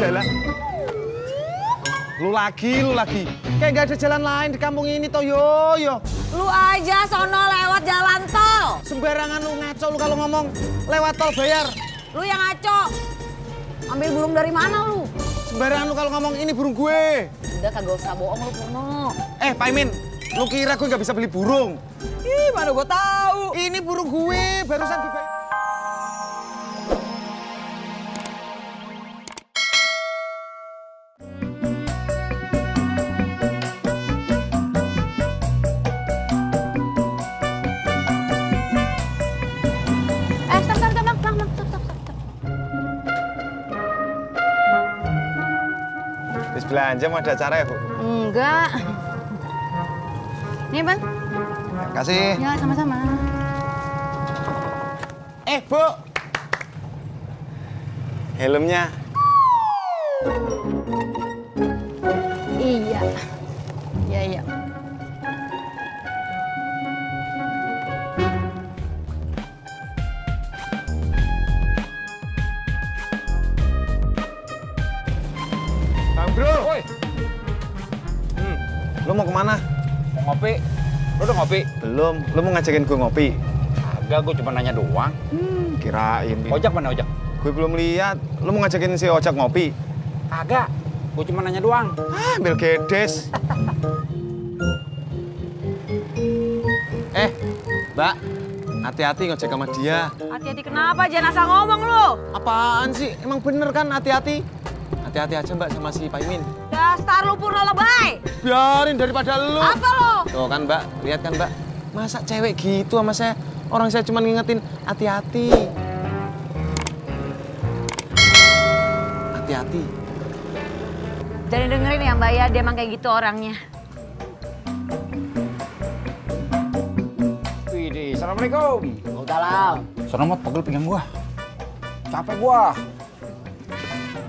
Yalah. Lu lagi. Kayak nggak ada jalan lain di kampung ini toh, yo. Lu aja sono lewat jalan tol. Sembarangan lu ngaco lu kalau ngomong lewat tol bayar. Lu yang ngaco. Ambil burung dari mana lu? Sembarangan lu kalau ngomong ini burung gue. Udah kagak usah bohong lu Purno. Pak Imin, lu kira gue nggak bisa beli burung? Ih, mana gue tahu. Ini burung gue, barusan dibayar. Stop. Belanja mau ada acara ya, Bu? Enggak. Nih, Bang. Kasih. Ya, sama-sama. Bu. Helmnya. Iya. Iya. Bang Bro. Woi. Lu mau kemana? Mau ngopi? Lu udah ngopi? Belum. Lu mau ngajakin gue ngopi? Kagak, gue cuma nanya doang. Kirain. Ojak mana ojak? Gue belum lihat. Lu mau ngajakin si Ojak ngopi? Kagak, gue cuma nanya doang. Ambil gedes. Mbak. Hati-hati ngojek sama dia. Hati-hati kenapa? Jangan asal ngomong lu. Apaan sih? Emang bener kan hati-hati? Hati-hati aja Mbak sama si Pak Imin. Dasar lu Purno lebay. Biarin daripada lu. Apa lu? Tuh kan Mbak, lihat kan Mbak. Masa cewek gitu sama saya? Orang saya cuma ngingetin hati-hati. Hati-hati. Jangan dengerin ya Mbak ya, dia emang kayak gitu orangnya. Widih, assalamualaikum. Waalaikumsalam. Sono mot, pegel pinggang gua. Capek gua.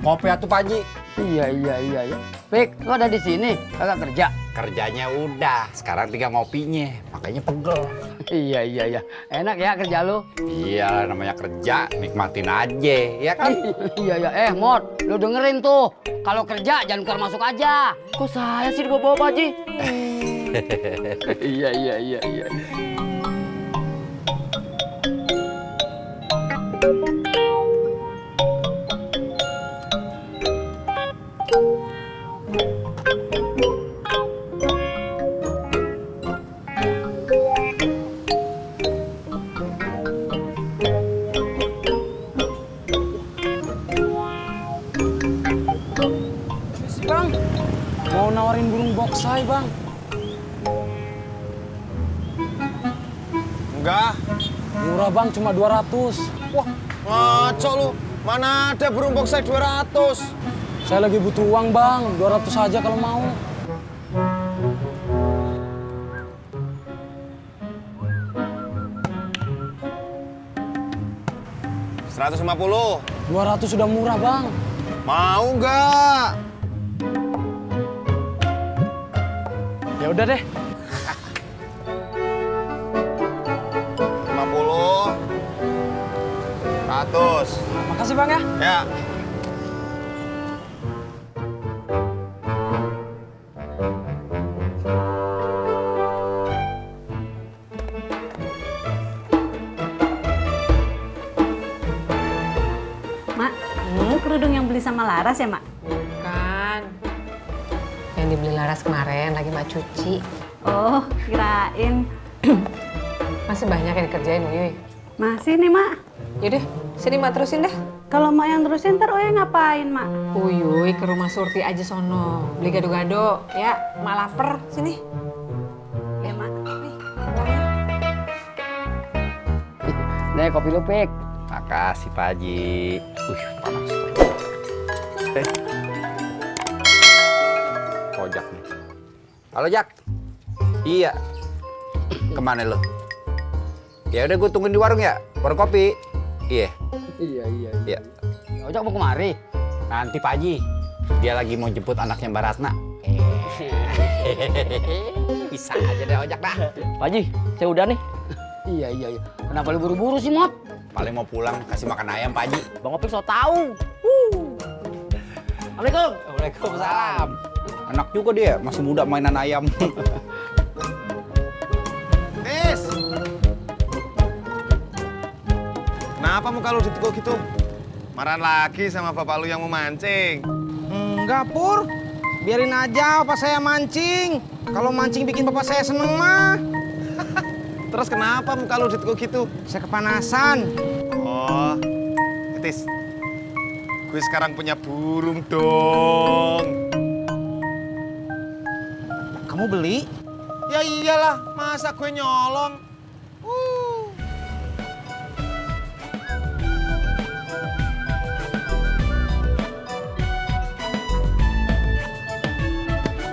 Ngopi atuh Pak Haji. Iya. Pik, lu ada di sini, kagak kerja? Kerjanya udah, sekarang tinggal ngopinya, makanya pegel. Iya. Enak ya kerja lu? Iya, namanya kerja, nikmatin aja, ya kan? Iya. Mot, lu dengerin tuh. Kalau kerja jangan keluar masuk aja. Kok saya sih dibawa-bawa, Pak Haji? Iya. Bang, mau nawarin burung boksai, Bang. Enggak. Murah, Bang, cuma 200. Wah, ngaco lu. Mana ada burung boksai 200? Saya lagi butuh uang, Bang. 200 aja kalau mau. $150. 200 sudah murah, Bang. Mau nggak? Ya udah deh. 50. 100. Makasih, Bang ya. Ya. Mak, itu kerudung yang beli sama Laras ya, Mak? Bukan. Yang dibeli Laras kemarin lagi Mak cuci. Oh, kirain. Masih banyak yang dikerjain, Uyuy. Masih nih, Mak. Yaudah, sini Mak terusin dah. Kalau Mak yang terusin, ntar Uya ngapain, Mak? Uyuy ke rumah Surti aja sono. Beli gado-gado. Ya, Mak lapar. Sini. Ya, Mak. Nih, uangnya. Nih kopi lu, Pik. Makasih Pak Haji. Panas. Ojak nih. Halo Jak. Iya. Kemana lo? Ya udah gue tungguin di warung ya. Warung kopi. Iya. Iya. Ojak mau kemari? Nanti Pak Haji. Dia lagi mau jemput anaknya Mbak Ratna. Bisa aja deh Ojak dah. Pak Haji, saya udah nih. Iya. Kenapa lu buru-buru sih, Mot? Paling mau pulang kasih makan ayam Pak Haji. Bang Opik so tahu. Assalamualaikum. Waalaikumsalam. Enak juga dia, masih muda mainan ayam. Tis! Kenapa muka lu ditekuk gitu? Marahan lagi sama bapak lu yang mau mancing? Enggak, Pur. Biarin aja bapak saya mancing. Kalau mancing bikin bapak saya seneng mah. Terus kenapa muka lu ditekuk gitu? Saya kepanasan. Oh, Tis. Gue sekarang punya burung dong. Kamu beli? Ya iyalah, masa gue nyolong?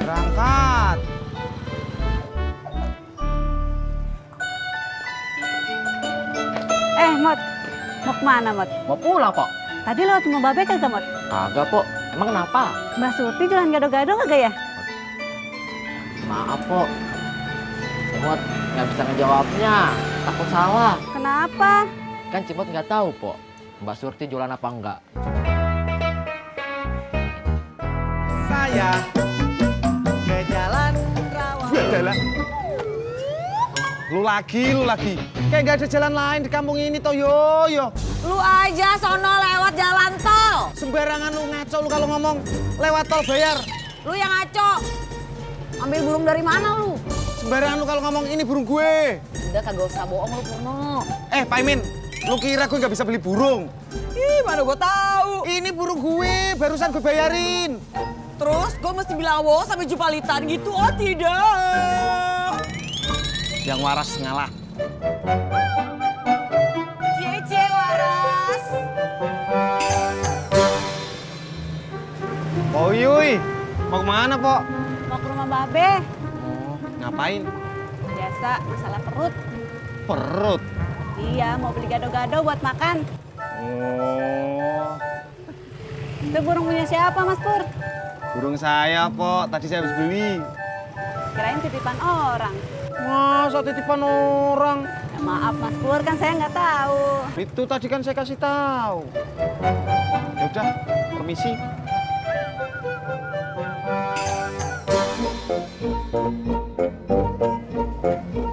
Berangkat. Mot. Mau kemana, Mot? Mau pulang, Pok? Tadi lewat rumah Babe kagak, Mot? Kagak, Pok. Emang kenapa? Mbak Surti jualan gado-gado kagak ya? Maaf, Pok. Cimot nggak bisa ngejawabnya. Takut salah. Kenapa? Kan Cimot nggak tahu, Pok. Mbak Surti jualan apa enggak. Saya ke jalan rawa. Jalan. Lu lagi. Kayak nggak ada jalan lain di kampung ini toh, yo. Lu aja sono lewat jalan tol. Sembarangan lu ngaco lu kalau ngomong lewat tol bayar. Lu yang ngaco. Ambil burung dari mana lu? Sembarangan lu kalau ngomong ini burung gue. Udah kagak usah bohong lu Purno. Pak Imin, lu kira gue nggak bisa beli burung? Ih, mana gue tahu. Ini burung gue, barusan gue bayarin. Terus gue mesti bilang wow sampai jupalitan gitu? Oh tidak. Yang waras ngalah. Cie waras. Oh Yuy, mau kemana, Pok? Mau ke rumah Babe. Ngapain? Biasa, masalah perut. Perut. Iya, mau beli gado-gado buat makan. Oh, Itu burung punya siapa, Mas Pur? burung saya, Pok. Tadi saya habis beli. Kirain titipan orang. Masa titipan orang? Ya, maaf, Mas Pur, kan saya nggak tahu. Itu tadi kan saya kasih tahu. Ya udah, permisi.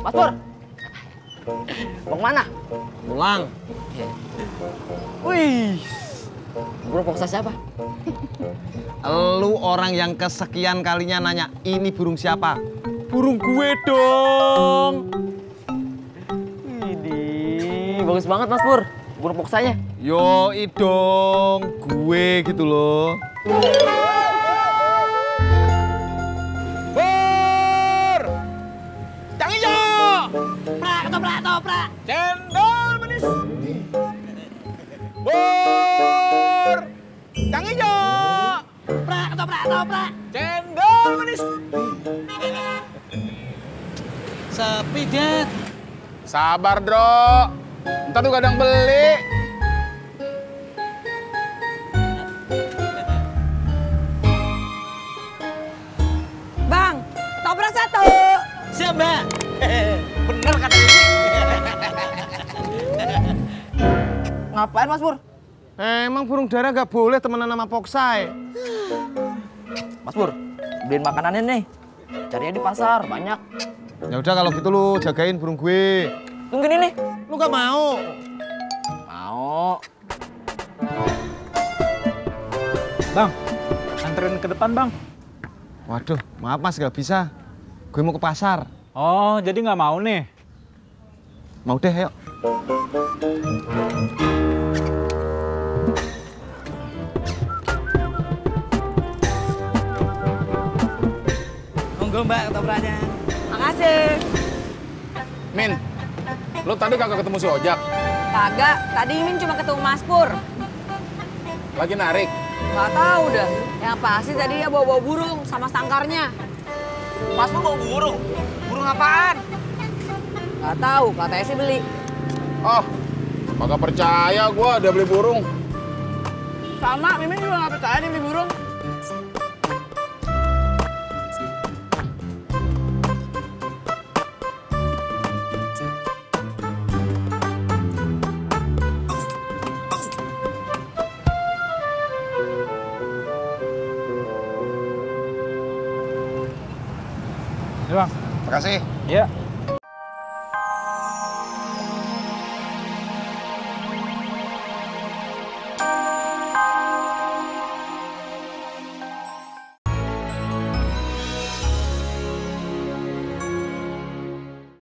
Mas Pur. Mau kemana? Pulang. Wih. Burung poksa siapa? Lu orang yang kesekian kalinya nanya, ini burung siapa? Burung gue dong. Ini bagus banget Mas Pur. Burung poksanya. Yoi dong, gue gitu loh. Pur! Yang hijau! Ketoprak! Cendol manis! Pur! Yang hijau! Ketoprak! Cendol manis! Sepi, Det. Sabar, Dro. Ntar tuh kadang beli. Bang, toprak satu. Siap, Mbak. Bener kata ini. Ngapain Mas Pur? Emang burung dara nggak boleh temenan sama Poksai? Mas Pur, beliin makanannya nih. Carinya di pasar, banyak. Ya udah kalau gitu lu jagain burung gue. Tungguin ini. Lu nggak mau? Mau. Bang, anterin ke depan, Bang. Waduh, maaf Mas nggak bisa. Gue mau ke pasar. Oh, jadi nggak mau nih? Mau deh, ayo. Monggo, Mbak, ketopraknya. Makasih. Min, lu tadi kagak ketemu si Ojak? Kagak, tadi Imin cuma ketemu Mas Pur. Lagi narik? Gak tahu dah. Yang pasti tadi dia bawa-bawa burung sama sangkarnya. Mas Pur bawa burung? Burung apaan? Gak tahu, katanya sih beli. Oh, kagak percaya gua ada beli burung. Sama, Mimin juga gak percaya dia beli burung. Bang. Makasih. Iya.